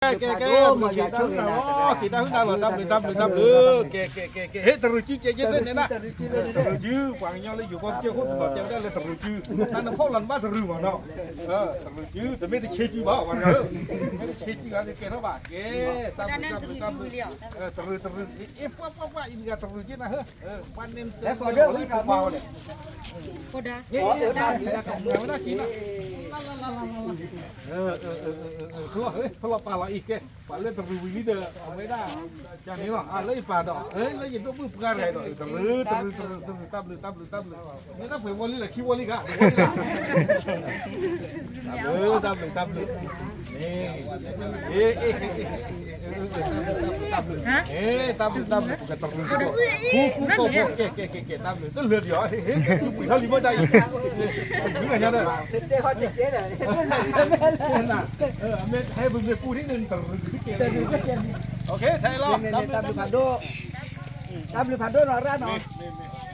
ကဲ ကဲ ကဲ ကဲ က့ၤတၢ်ဟုၣ်နၤလီၤ က့ၤတၢ်ဟုၣ်နၤလီၤ တၢ်ဘျုး တၢ်ဘျုး တၢ်ဘျုး ကဲ ကဲ ကဲ ကဲ ဟ့ၣ် တရူးစု ကဲ ကဲ သ့န့ၣ်နၤ တရူးစု ပှၤကညီလၢယိၤကီၢ်ကစၢၢ်ခိၣ် တနီၤတဲဝဲဒၣ်လၢတရူးစု တၢ်နဖီၣ်လီၤနဘၣ်တရူးမးနီၤ တရူးစု တမ့ၢ်တဆ့စုဘၣ် ပှၤကညီ တမ့ၢ်တဆ့စုဘၣ် ကဲထီၣ်ဘၣ် ကဲ တၢ်ဘျုး တၢ်ဘျုး တၢ်ဘျုး တရူး တရူး အ့ ပှၤ ပှၤ ပှၤ အံၤတဂၤတရူးစုနၤဟၢ ပှၤန့ၣ်တရူး ပှၤန့ၣ် ဝဲဒၣ်ဆံနၤ ဖလီၣ်ပာ်လီၤအံၤကဲ ပှၤလၢတရူးဝံၤလံဒီး အဝဲဒၣ် ကန့ၣ်လီၤ လၢယပာ်ဒီး လၢယဒိၣ်မုၣ်ပှၢ်ရဲဒီး တရူး တရူး တရူး တရူး တၢ်ဘျုး တၢ်ဘျုး တၢ်ဘျုး မ့ၢ်တၢ်ပှဲၤဝီလံလၢခံဝီလံဂၤ တၢ်ဘျုး တၢ်ဘျုး တၢ်ဘျုး တၢ်ဘျုး တၢ်ဘျုး တၢ်ဘျုး ပကတရူး ဃူဃူဖိးဖိး ကဲ ကဲ ကဲ ကဲ တၢ်ဘျုး တလၢာ်ဒံးအီၤ ဟ့ၣ် ဟ့ၣ် က့ၤပှ့ၤထီၣ်လံမ့ၢ်တၢ်အံၤ တရူးနၤညါဒီး မ့ၢ်ဟဲ ပမ့ၢ်ပူၤဒ်န့ၣ် တရူးကဲ ထဲလီၤ တၢ်ဘျုးဖးဒိၣ် တၢ်ဘျုးဖးဒိၣ်နီၤရၣ်နီၤ